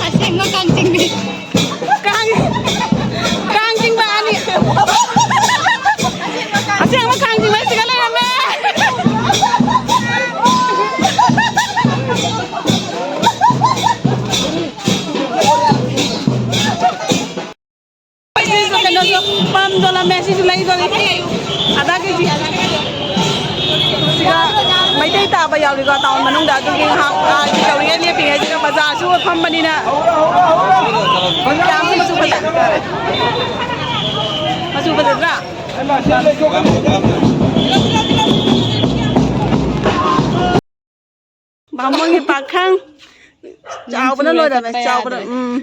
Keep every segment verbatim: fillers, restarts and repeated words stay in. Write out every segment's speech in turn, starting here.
ꯑꯁꯦꯡꯕ ꯀꯥꯡ ꯆꯤꯡꯕꯤ꯫ ꯀꯥꯡ, ꯀꯥꯡ ꯆꯤꯡꯕ ꯑꯅꯤ꯫ ꯑꯁꯦꯡꯕ ꯀꯥꯡ ꯆꯤꯡꯕ ꯁꯤꯒ ꯂꯩꯔꯝꯃꯦ꯫ ꯀꯩꯅꯣꯁꯨ, ꯄꯝ ꯌꯣꯜꯂꯝꯃꯦ, ꯁꯤꯁꯨ ꯂꯩꯗꯣꯔꯤ꯫ ꯑꯗꯥ ꯀꯦꯖꯤ꯫ ꯁꯤꯒ ꯃꯩꯇꯩ ꯇꯥꯕ ꯌꯥꯎꯔꯤꯀꯣ, ꯇꯥꯎꯟ ꯃꯅꯨꯡꯗ꯫ ꯑꯗꯨꯒꯤ ꯉꯥꯏꯍꯥꯛ, ꯑꯥ, ꯁꯤ ꯇꯧꯔꯤꯉꯩ ꯂꯦꯞꯄꯤꯉꯩꯁꯤꯗ ꯕꯖꯥꯔꯁꯨ ꯐꯝꯕꯅꯤꯅ꯫ ꯌꯥꯝꯁꯨ ꯃꯆꯨ ꯐꯖ-, ꯃꯆꯨ ꯐꯖꯗ꯭ꯔꯥ? ꯕꯥꯃꯣꯟꯒꯤ ꯄꯥꯈꯪ꯫ ꯆꯥꯎꯕꯅ ꯂꯣꯏꯔꯝꯃꯦ, ꯆꯠꯄ ꯆꯥꯎꯕꯅ꯫ ꯌꯥꯗ꯭ꯔꯦ꯫ ꯎꯝ꯫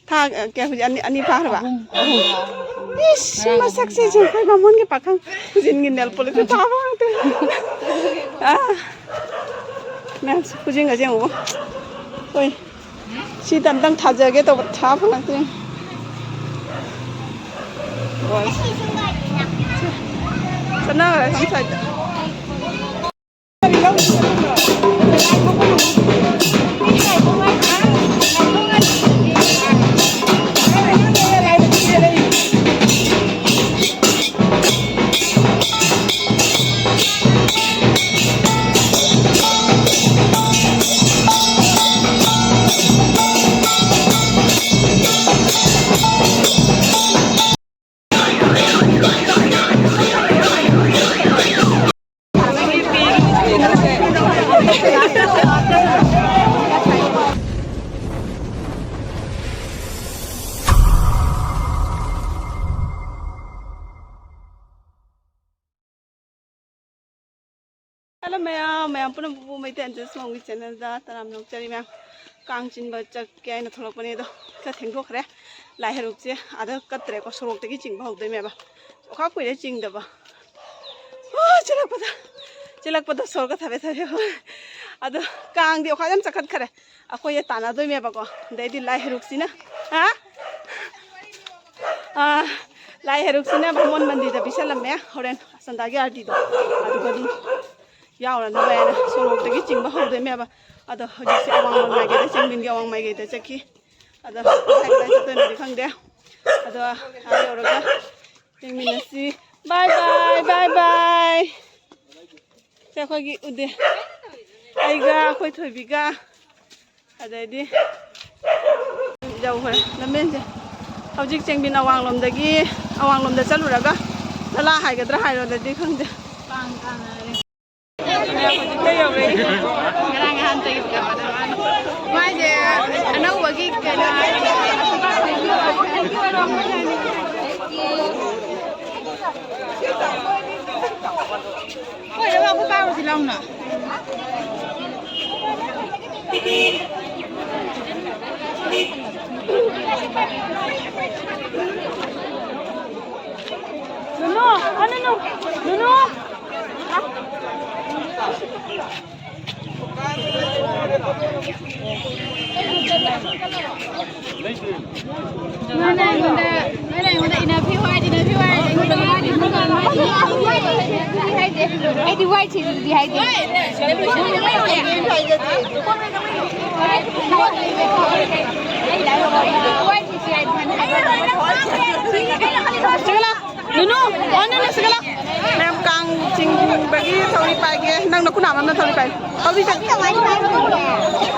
ꯊꯥ, ꯑ, ꯀꯌꯥ ꯍꯧꯖꯤꯛ? ꯑꯅꯤ, ꯑꯅꯤ ꯐꯥꯈ꯭ꯔꯕ? ꯑꯍꯨꯝ꯫ ꯑꯍꯨꯝ꯫ ꯏꯁ, ꯉꯔꯥꯡ ꯃꯁꯛꯁꯦ ꯑꯍꯨꯝ ꯌꯦꯡꯉꯨ, ꯑꯩꯈꯣꯏ ꯕꯥꯃꯣꯟꯒꯤ ꯄꯥꯈꯪ꯫ ꯈꯨꯖꯤꯟꯒꯤ ꯅꯦꯜ ꯄꯣꯂꯤꯁꯁꯨ ꯊꯥꯕ ꯉꯥꯛꯇ꯫ ꯑꯥ꯫ ꯃꯌꯥꯝꯁꯦ ꯈꯨꯖꯤꯟꯒꯁꯦ ꯌꯦꯡꯉꯨ꯫ ꯍꯣꯏ꯫ ꯁꯤꯗ ꯑꯝꯇꯪ ꯊꯥꯖꯒꯦ ꯇꯧꯕ, ꯊꯥ ꯐꯪꯉꯛꯇ꯭ꯔꯦ꯫ ꯍꯣꯏ꯫ ꯆꯠꯅꯈ꯭ꯔꯦ ꯁꯣꯝ ꯁꯥꯏꯗ꯫ Hello ꯃꯌꯥꯝ, ꯃꯌꯥꯝ ꯄꯨꯝꯅꯃꯛꯄꯨ ꯃꯩꯇꯩ ꯑꯟꯖꯨ ꯁꯣꯝꯒꯤ channelꯗ ꯇꯔꯥꯝꯅ ꯑꯣꯛꯆꯔꯤ ꯃꯌꯥꯝ꯫ ꯀꯥꯡ ꯆꯤꯡꯕ ꯆꯠꯀꯦ ꯍꯥꯏꯅ ꯊꯣꯛꯂꯛꯄꯅꯦ, ꯑꯗꯣ ꯈꯔ ꯊꯦꯡꯗꯣꯛꯈ꯭ꯔꯦ꯫ ꯂꯥꯏ ꯍꯩꯔꯨꯛꯁꯦ ꯑꯥꯗ ꯀꯠꯇ꯭ꯔꯦꯀꯣ, ꯁꯣꯔꯣꯛꯇꯒꯤ ꯆꯤꯡꯕ ꯍꯧꯗꯣꯏꯅꯦꯕ꯫ ꯑꯣꯈꯥꯛ ꯀꯨꯏꯔꯦ ꯆꯤꯡꯗꯕ꯫ ꯑꯣ, ꯆꯦꯜꯂꯛꯄꯗ, ꯆꯦꯜꯂꯛꯄꯗ ꯁꯣꯔꯒ ꯊꯕꯦ ꯊꯕꯦ ꯍꯣꯔꯦ꯫ ꯑꯗꯣ ꯀꯥꯡꯗꯤ ꯑꯣꯈꯥꯛ ꯌꯥꯝ ꯆꯈꯠꯈ꯭ꯔꯦ꯫ ꯑꯩꯈꯣꯏꯁꯦ ꯇꯥꯟꯅꯗꯣꯏꯅꯦꯕꯀꯣ꯫ ꯑꯗꯩꯗꯤ ꯂꯥꯏ ꯍꯩꯔꯨꯛꯁꯤꯅ, ꯍꯥ? ꯑꯥ, ꯂꯥꯏ ꯍꯩꯔꯨꯛꯁꯤꯅ ꯕꯥꯃꯣꯟ ꯃꯟꯗꯤꯔꯗ ꯄꯤꯁꯜꯂꯝꯃꯦ꯫ ꯍꯣꯔꯦꯟ ꯆꯟꯗꯥꯒꯤ ꯑꯥꯔꯇꯤꯗꯣ ꯑꯗꯨꯒ ꯑꯗꯨꯝ ꯌꯥꯎꯔꯅꯕ ꯍꯥꯏꯅ ꯁꯣꯔꯣꯛꯇꯒꯤ ꯆꯤꯡꯕ ꯍꯧꯗꯣꯏꯅꯦꯕ꯫ ꯑꯗꯣ ꯍꯧꯖꯤꯛꯁꯦ ꯑꯋꯥꯡ ꯃꯥꯏꯀꯩꯗ, ꯆꯤꯡꯃꯤꯟꯒꯤ ꯑꯋꯥꯡ ꯃꯥꯏꯀꯩꯗ ꯆꯠꯈꯤ꯫ ꯑꯗꯣ ꯀꯗꯥꯏ ꯀꯗꯥꯏ ꯆꯠꯇꯣꯏꯅꯣꯗꯤ ꯈꯪꯗꯦ꯫ ꯑꯗꯣ ꯑꯥ ꯌꯧꯔꯒ ꯆꯤꯡꯃꯤꯟꯅꯁꯤ꯫ Bye bye, bye bye꯫ ꯁꯦ ꯑꯩꯈꯣꯏꯒꯤ ꯎꯗꯦ꯫ ꯑꯩꯒ ꯑꯩꯈꯣꯏ ꯊꯣꯏꯕꯤꯒ ꯑꯗꯩꯗꯤ ꯌꯧꯈ꯭ꯔꯦ ꯂꯝꯕꯦꯟꯁꯦ꯫ ꯍꯧꯖꯤꯛ ꯆꯦꯡꯕꯤꯟ ꯑꯋꯥꯡꯂꯣꯝꯗꯒꯤ, ꯑꯋꯥꯡꯂꯣꯝꯗ ꯆꯠꯂꯨꯔꯒ ꯂꯂꯥ ꯍꯥꯏꯒꯗ꯭ꯔꯥ ꯍꯥꯏꯔꯣꯗꯗꯤ ꯈꯪꯗꯦ꯫ ꯍꯧꯖꯤꯛꯇ ꯌꯧꯔꯦ꯫ ꯉꯔꯥꯡ ꯅꯍꯥꯟ ꯆꯠꯈꯤꯕꯗꯣ꯫ ꯃꯥꯏꯁꯦ ꯑꯅꯧꯕꯒꯤ ꯀꯩꯅꯣ꯫ ꯍꯣꯏ, ꯂꯧ ꯑꯩꯈꯣꯏ ꯀꯥꯔꯨꯁꯤ ꯂꯥꯎꯅ꯫ ꯅꯨꯅꯨ, ꯑꯣ, ꯅꯨꯅꯨ, ꯅꯨꯅꯨ꯫ ꯅꯣꯏꯅ ꯑꯩꯉꯣꯟꯗ, ꯅꯣꯏꯅ ꯑꯩꯉꯣꯟꯗ ꯏꯟꯅꯕꯤꯌꯨ ꯍꯥꯏꯔꯗꯤ, ꯏꯟꯅꯕꯤꯌꯨ ꯍꯥꯏꯔꯗꯤ, ꯑꯩꯉꯣꯟꯗ ꯍꯥꯏꯗꯤ, ꯑꯩꯗꯤ ꯋꯥꯏ ꯊꯤꯗꯨꯗꯤ ꯍꯥꯏꯗꯦ꯫ ꯋꯥꯏ ꯊꯤꯗꯤ ꯍꯥꯏꯗꯦ꯫ ꯅꯨꯅꯨ, ꯑꯣ, ꯅꯨꯅꯨ, ꯁꯤꯗ ꯂꯥꯎ꯫ ꯃꯌꯥꯝ ꯀꯥꯡ ꯆꯤꯡꯕꯒꯤ ꯊꯧꯔꯤ ꯄꯥꯏꯒꯦ꯫ ꯅꯪ ꯅꯈꯨꯠ ꯅꯥꯝꯃ ꯑꯃꯅ ꯊꯧꯔꯤ ꯄꯥꯏ꯫ ꯊꯧꯔꯤ ꯆꯠ-,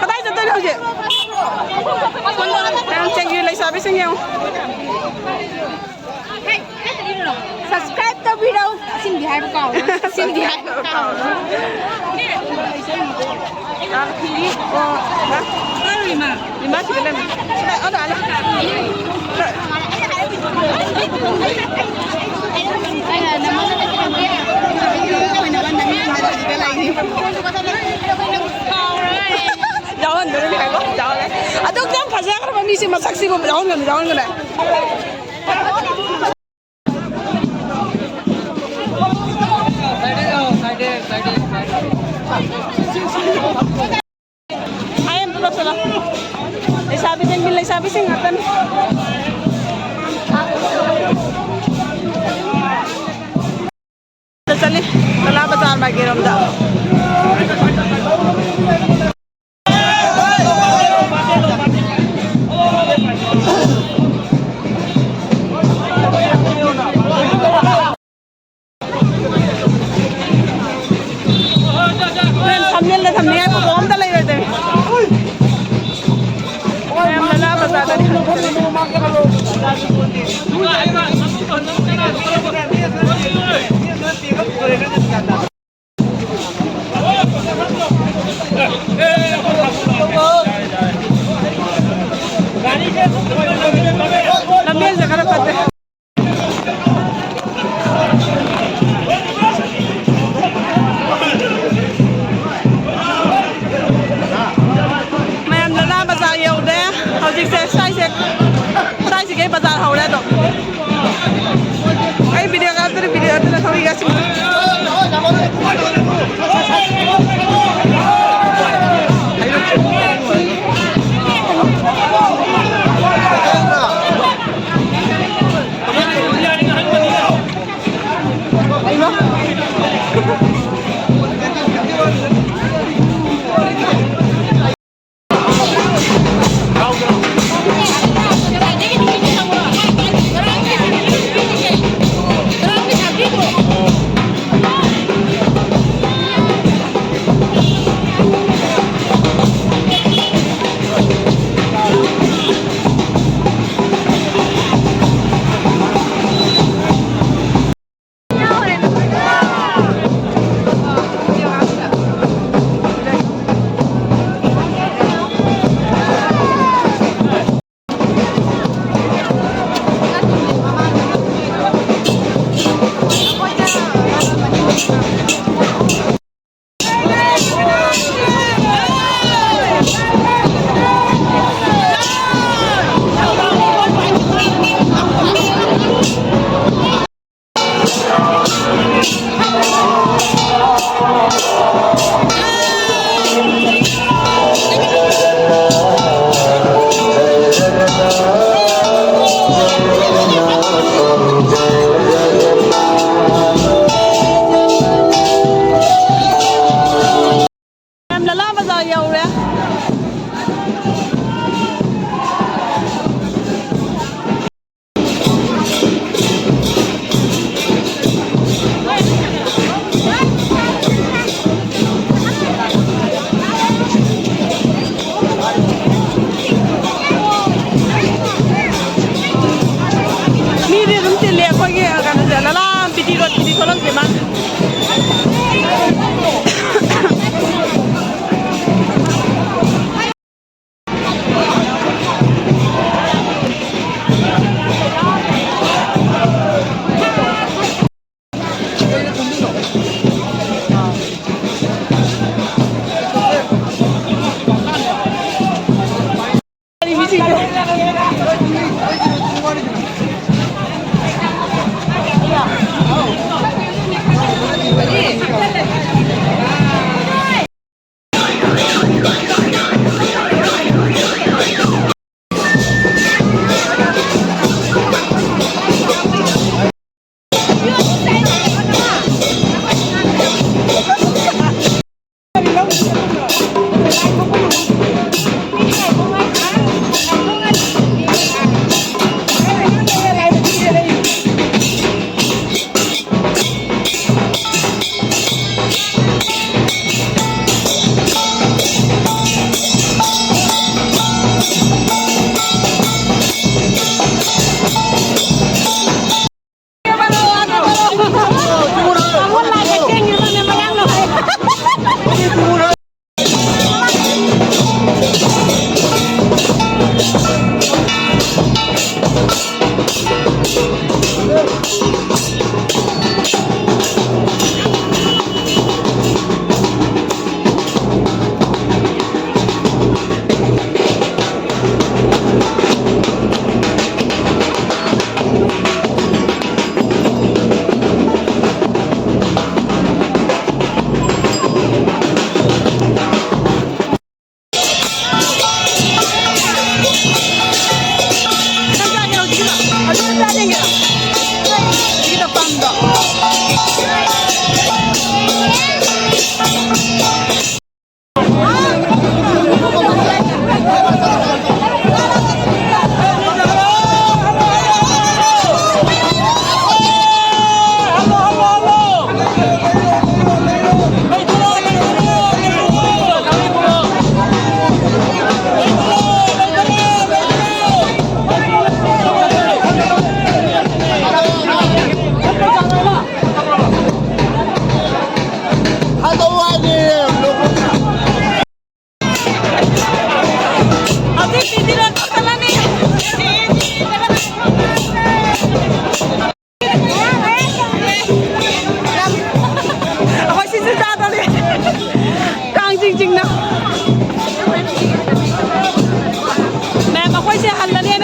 ꯀꯗꯥꯏ ꯆꯠꯇꯣꯏꯅꯣ ꯍꯧꯖꯤꯛ? ꯃꯌꯥꯝ ꯆꯦꯡꯒꯤ ꯂꯩꯁꯥꯕꯤꯁꯤꯡ ꯌꯦꯡꯉꯨ꯫ Subscribe ꯇꯧꯕꯤꯔꯣ꯫ ꯁꯤꯃꯗꯤ ꯍꯥꯏꯕ ꯀꯥꯎꯔꯦ꯫ ꯁꯤꯃꯗꯤ ꯍꯥꯏꯕ ꯀꯥꯎꯔꯦ꯫ ꯌꯥꯝ ꯊꯤꯔꯤ꯫ ꯑꯣ, ꯍꯥ? ꯀꯔꯤꯃ? ꯏꯃꯥ ꯁꯤꯗ ꯂꯩꯔꯝꯃꯦ꯫ ꯑꯗ, ꯑꯗ꯫ ꯌꯥꯎꯍꯟꯗꯣꯔꯤꯅꯤ ꯍꯥꯏꯕ, ꯌꯥꯎꯍꯜꯂꯦ꯫ ꯑꯗꯨꯛ ꯌꯥꯝ ꯐꯖꯈ꯭ꯔꯕ ꯃꯤꯁꯦ ꯃꯁꯛꯁꯤꯕꯨ ꯌꯥꯎꯍꯟꯒꯅꯨ, ꯌꯥꯎꯍꯟꯒꯅꯨ꯫ ꯍꯥꯏ ꯑꯝꯇ ꯇꯧꯁꯜꯂꯣ꯫ ꯂꯩꯁꯥꯕꯤꯁꯤꯡꯒꯤ ꯂꯩꯁꯥꯕꯤꯁꯤꯡ ꯉꯥꯛꯇꯅꯤ꯫ ꯆꯠꯂꯤ, ꯀꯂꯥ ꯕꯖꯥꯔ ꯃꯥꯏꯀꯩꯔꯣꯝꯗ꯫ ꯂꯝꯕꯦꯜꯁꯦ ꯈꯔ ꯐꯠꯇꯦ꯫ ꯃꯌꯥꯝ ꯂꯅꯥ ꯕꯖꯥꯔ ꯌꯧꯔꯦ꯫ ꯍꯧꯖꯤꯛꯁꯦ ꯁ꯭ꯋꯥꯏꯁꯦ, ꯁ꯭ꯋꯥꯏꯁꯤꯒꯩ ꯕꯖꯥꯔ ꯍꯧꯔꯦ ꯑꯗꯣ꯫ ꯑꯩ video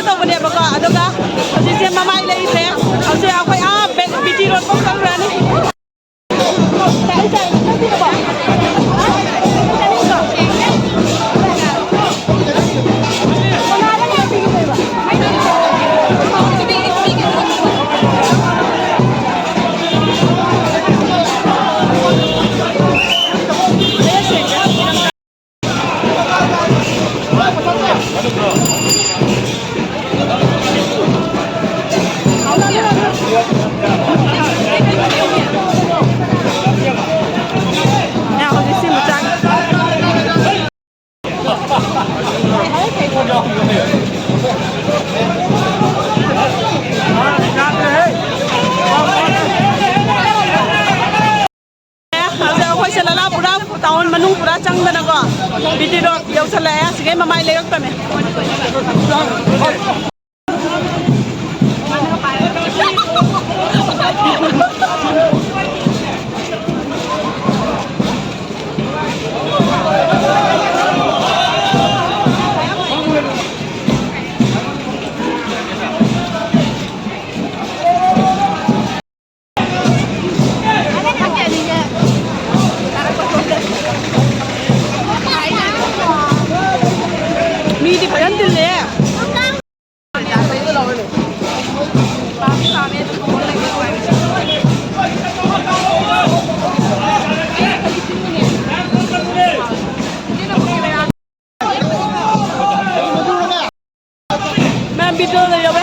ꯇꯧꯕꯅꯦꯕꯀꯣ, ꯑꯗꯨꯒ ꯍꯧꯖꯤꯛꯁꯦ ꯃꯃꯥꯏ ꯂꯩꯇ꯭ꯔꯦ꯫ ꯍꯧꯖꯤꯛ ꯑꯩꯈꯣꯏ ꯑꯥ ꯕꯦ-, ꯕꯤ ꯇꯤ ꯔꯣꯗ ꯐꯥꯎ ꯆꯪꯈ꯭ꯔꯅꯤ꯫ ꯍꯧꯖꯤꯛ ꯑꯩꯈꯣꯏꯁꯦ ꯂꯂꯥꯄꯨꯔꯥ ꯇꯥꯎꯟ ꯃꯅꯨꯡ ꯄꯨꯔꯥ ꯆꯪꯗꯅꯀꯣ, ꯕꯤ ꯇꯤ ꯔꯣꯗ ꯌꯧꯁꯜꯂꯛꯑꯦ꯫ ꯁꯤꯒꯩ ꯃꯃꯥꯏ ꯂꯩꯔꯛꯇꯅꯦ꯫ ꯃꯤꯗꯤ ꯐꯖꯅ ꯇꯤꯜꯂꯦ꯫ ꯃꯌꯥꯝ ꯕꯤꯗꯤꯑꯣꯗ ꯌꯥꯎꯋꯦ꯫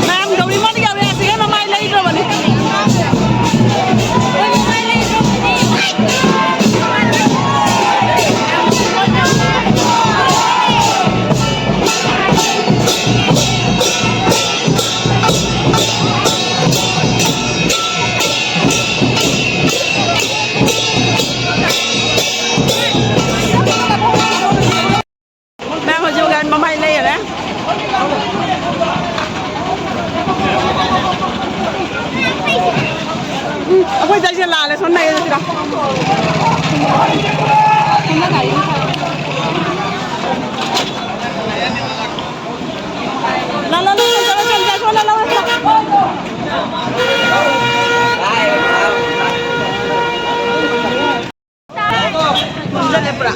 ꯃꯌꯥꯝ ꯗꯧꯔꯤꯃꯣꯟ ꯌꯧꯔꯦ꯫ ꯑꯁꯤꯒꯩ ꯃꯃꯥꯏ ꯂꯩꯈ꯭ꯔꯕꯅꯦ꯫ ꯑꯩꯈꯣꯏ ꯆꯠꯁꯦ ꯂꯥꯜꯂꯦ, ꯁꯣꯝ ꯅꯥꯀꯟꯗ ꯁꯤꯗ꯫ ꯂꯥ, ꯂꯥ, ꯂꯥ, ꯂꯥ, ꯆꯠꯂꯣ, ꯆꯠꯂꯣ, ꯆꯠꯂꯣ, ꯂꯥ, ꯂꯥ, ꯂꯥ꯫ ꯄꯨꯝꯁꯤꯜꯂꯦ ꯄꯨꯔꯥ꯫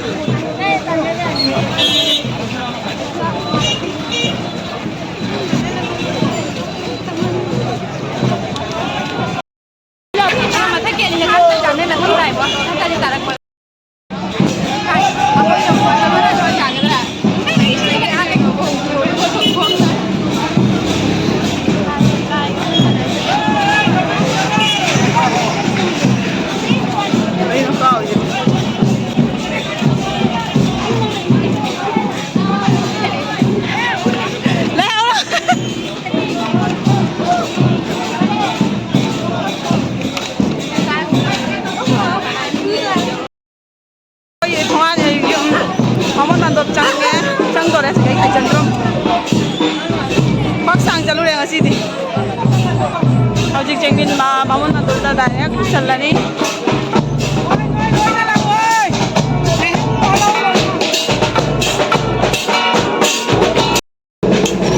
ꯑꯩꯈꯣꯏ ꯊꯣꯡꯒꯥꯟ ꯌꯨꯝ ꯕꯥꯃꯣꯟ ꯃꯟꯗꯣꯞ ꯆꯪꯉꯦ, ꯆꯪꯗꯣꯔꯦ꯫ ꯁꯤꯗꯩ ꯍꯥꯏꯖꯤꯟꯗ꯭ꯔꯣ꯫ ꯄꯥꯛ ꯁꯥꯡ ꯆꯠꯂꯨꯔꯦ ꯉꯁꯤꯗꯤ꯫ ꯍꯧꯖꯤꯛ ꯆꯦꯡꯃꯤꯟ ꯃꯥ ꯕꯥꯃꯣꯟ ꯃꯟꯗꯣꯞꯇ direct ꯄꯨꯁꯜꯂꯅꯤ꯫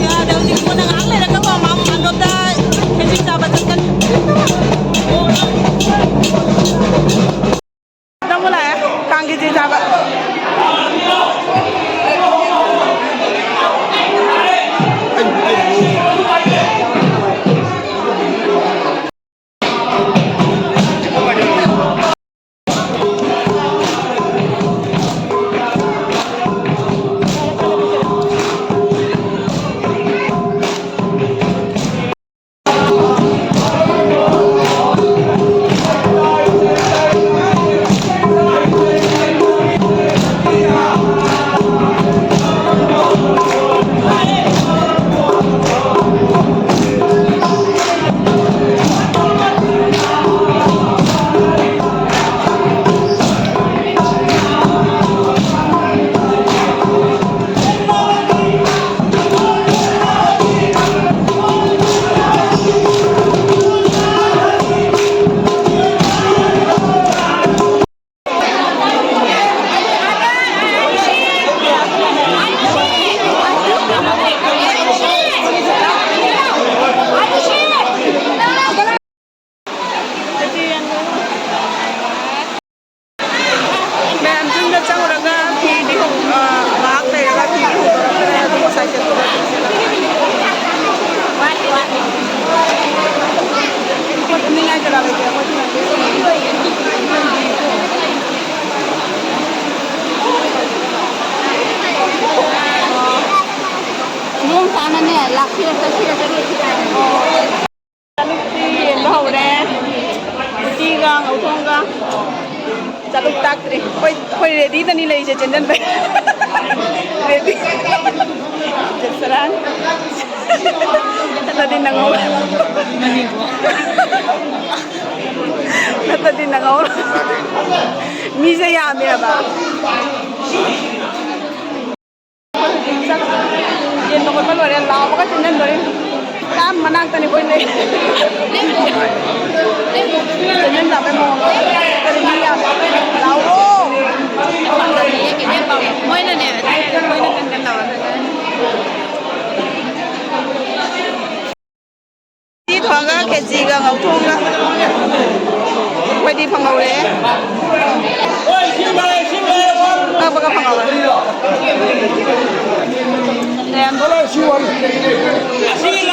ꯌꯥꯗꯦ, ꯍꯧꯖꯤꯛ ꯀꯣꯟꯅ ꯉꯥꯏꯍꯥꯛ ꯂꯩꯔꯒ ꯃꯥ ꯃꯥꯝ ꯃꯥꯝꯗꯣꯞꯇ ꯈꯦꯆꯤ ꯆꯥꯕ ꯆꯠꯀꯅꯤ꯫ ꯅꯪꯕꯨ ꯂꯥꯛꯑꯦ, ꯀꯥꯡ ꯈꯦꯆꯤ ꯆꯥꯕ꯫ ꯏꯗꯣꯝꯆꯥꯅꯅꯦ, ꯂꯥꯛꯁꯤꯔ ꯆꯠꯁꯤꯔ ꯆꯠꯂꯣꯏꯁꯤꯔ ꯍꯥꯏꯅ꯫ ꯆꯥꯂꯨꯛꯇꯤ ꯌꯦꯟꯕ ꯍꯧꯔꯦ꯫ ꯎꯇꯤꯒ ꯉꯧꯊꯣꯡꯒ꯫ ꯆꯥꯂꯨꯛ ꯇꯥꯛꯇ꯭ꯔꯤ꯫ ꯑꯩꯈꯣꯏ, ꯑꯩꯈꯣꯏ ꯔꯦꯗꯤꯗꯅꯤ ꯂꯩꯔꯤꯁꯦ, ꯆꯦꯟꯖꯟꯕꯩ꯫ ꯔꯦꯗꯤ꯫ ꯆꯠꯁꯔꯥꯅꯤ꯫ ꯅꯠꯇ꯭ꯔꯗꯤ ꯅꯪꯍꯧꯔꯣꯏ꯫ ꯅꯠꯇ꯭ꯔꯗꯤ ꯅꯪꯍꯧꯔꯣꯏ꯫ ꯃꯤꯁꯦ ꯌꯥꯝꯃꯦꯕ꯫ ꯌꯦꯟꯕ ꯈꯣꯠꯄ ꯂꯣꯏꯔꯦ, ꯂꯥꯎꯕꯒ ꯆꯦꯟꯖꯟꯗꯣꯔꯦ꯫ ꯗꯥꯝ ꯃꯅꯥꯛꯇꯅꯤ ꯑꯩꯈꯣꯏ ꯂꯩ꯫ ꯆꯦꯟꯖꯟꯅꯕꯩ ꯃꯑꯣꯡ꯫ ꯀꯔꯤ ꯃꯤ ꯌꯥꯝꯃꯦ꯫ ꯂꯥꯎꯔꯣ꯫ ꯃꯣꯏꯅꯅꯦ, ꯃꯣꯏꯅ ꯀꯟ ꯀꯟ ꯂꯥꯎꯔꯛꯀꯅꯤ꯫ ꯎꯇꯤ ꯊꯣꯡꯉꯒ ꯈꯦꯆꯤꯒ ꯉꯧꯊꯣꯡꯒ ꯑꯩꯈꯣꯏꯗꯤ ꯐꯪꯍꯧꯔꯦ꯫ ꯀꯛꯄꯒ ꯐꯪꯍꯧꯔꯦ꯫ ꯂꯩꯔꯝꯗꯦ꯫